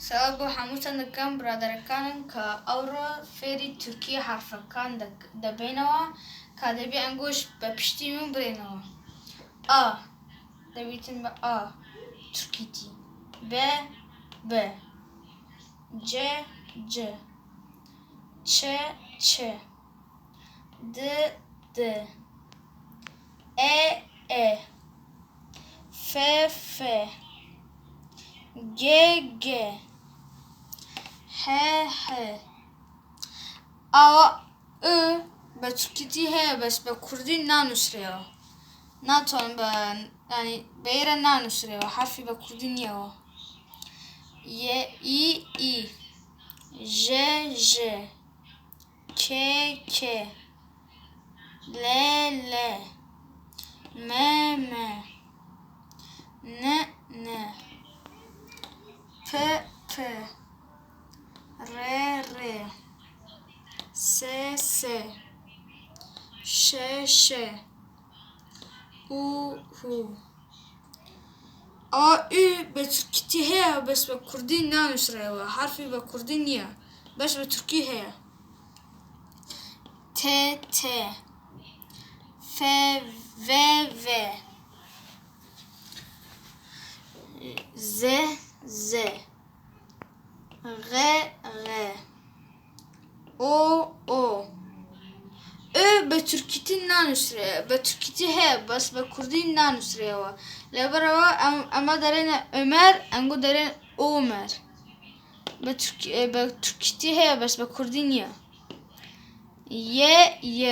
سڵاو بۆ هەمووتان دەکەم برادەرەکانم کە ئەوڕۆ فێری تورکی حەرفەکان دەبینەوە کە دەبی ئەنگۆش بە پشتی من بڵێنەوە ئا دەبیتن بە ئا تورکیتی ب ب ج ج چ چ د د ئ ئ ف ف گ گ ح ح ئەوە ئ بە تورکیتی هەیە بەس بە کوردی نانووسرێەوە ناتوان بە ینی بە ئێرە نانووسرێەوە حرفی بە کوردی نییەوە ی ئی ئی ژ ژ ک ک ل ل م م ن ن پ پ ر ر س س ش ش و هو. ئەوە ی بە تورکیتی هەیە بەس بە کوردی نانووسرایەوە حرفی بە کوردی نییە بەس بە تورکی هەیە. ت ت ف ڤ ڤ ز ز غ غ ئۆ ئۆ ئۆ بە تورکیتی نانووسرێ بە تورکیتی هەیە بەس بە کوردی نانووسرێەوە لەبەرەوە ئەمە دەرێنە ئۆمەر ئەنگۆ دەرێن ئۆمەر بە تورکیتی هەیە بەس بە کوردی نییە. ی ی.